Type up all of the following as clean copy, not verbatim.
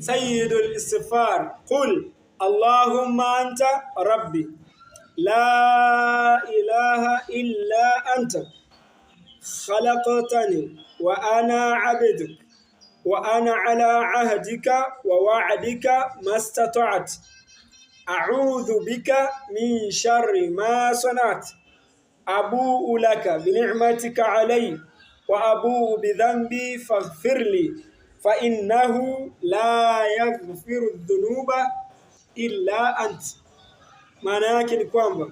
Sayyidul istighfar, qul allahumma anta rabbi la ilaha illa anta khalaqtani wa ana abduk wa ana ala ahdika wa wa'dika mastata'at a'udhu bika min sharri ma sanat abuu laka bini'matika alayya wa abuu bidhanbi faghfirli fa innahu la yaghfiru dhunuba illa ant. Maana yake ni kwamba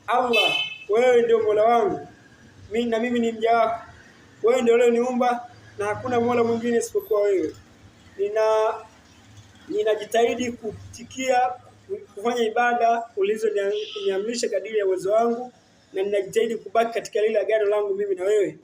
Allah, wewe ndio Mola wangu mimi na mimi ni mja wako, wewe ndio ulioniumba na hakuna Mola mwingine isipokuwa wewe. Ninajitahidi kutikia kufanya ibada ulizoniamrisha kadiri ya uwezo wangu, na ninajitahidi kubaki katika lile agano langu mimi na wewe,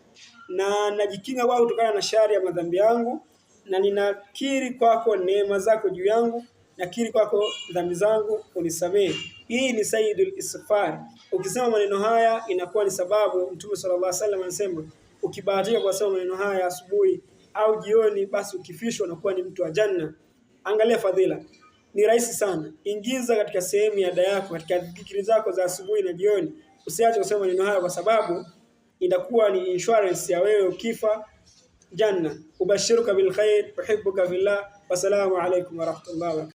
na najikinga kwako kutokana na shari ya madhambi yangu, na ninakiri kwako neema zako juu yangu, nakiri kwako dhambi zangu, unisamehe. Hii ni Sayyidul Istighfar. Ukisema maneno haya inakuwa ni sababu. Mtume sallallahu alaihi wasallam anasema ukibahatika kusema maneno haya asubuhi au jioni, basi ukifishwa unakuwa ni mtu wa janna. Angalia fadhila, ni rahisi sana. Ingiza katika sehemu ya ada yako, katika dhikri zako za asubuhi na jioni. Usiache kusema maneno haya, kwa sababu itakuwa ni insurance ya wewe ukifa janna. Ubashiruka bil khair, uhibbuka fillah. Wassalamu alaikum warahmatullahi wabarakatuh.